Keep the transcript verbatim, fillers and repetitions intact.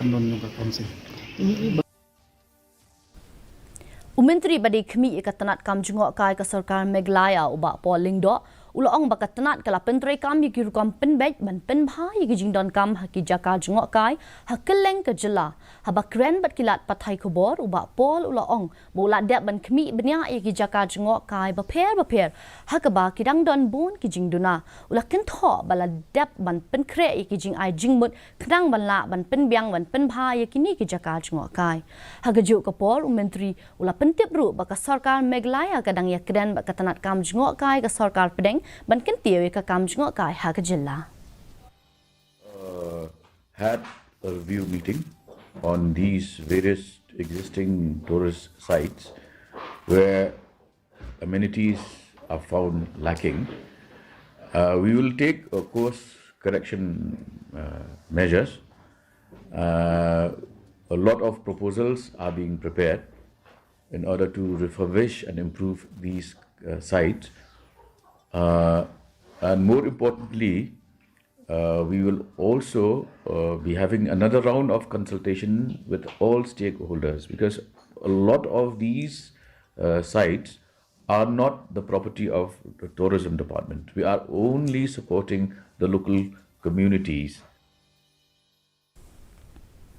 Pynlong jong ka council. U Myntri ba dei khmih ïa ka tnat kam jngohkai ka sorkar Meghalaya, u Bah Paul Lyngdoh, u la ong ba ka tnat ka la pyntreikam ïa ki rukom pynbeit ban pynbha ïa ki jingdonkam ha ki jaka jngohkai ha kylleng ka jylla. Haba kren bad ki lad pathai khubor, u Bah Paul u la ong ba u la dep ban khmih bniah ïa ki jaka jngohkai bapher bapher ha kaba ki dang don bun ki jingduna. U la kynthoh ba la dep ban pynkhreh ïa ki jingai jingmut khnang ban lah ban pynbiang ban pynbha ïa kine ki jaka jngohkai. Ha kajuh ka por, u Myntri u la pyntip ruh ba ka sorkar Meghalaya ka dang ïakren bad ka tnat kam jngohkai ka sorkar pdeng ban kyntiew ïa ka kam jngohkai ha ka jylla. uh, had a review meeting on these various existing tourist sites where amenities are found lacking. Uh, we will take a course correction uh, measures. Uh, a lot of proposals are being prepared in order to refurbish and improve these uh, sites. Uh, and more importantly, uh, we will also uh, be having another round of consultation with all stakeholders, because a lot of these uh, sites are not the property of the tourism department. We are only supporting the local communities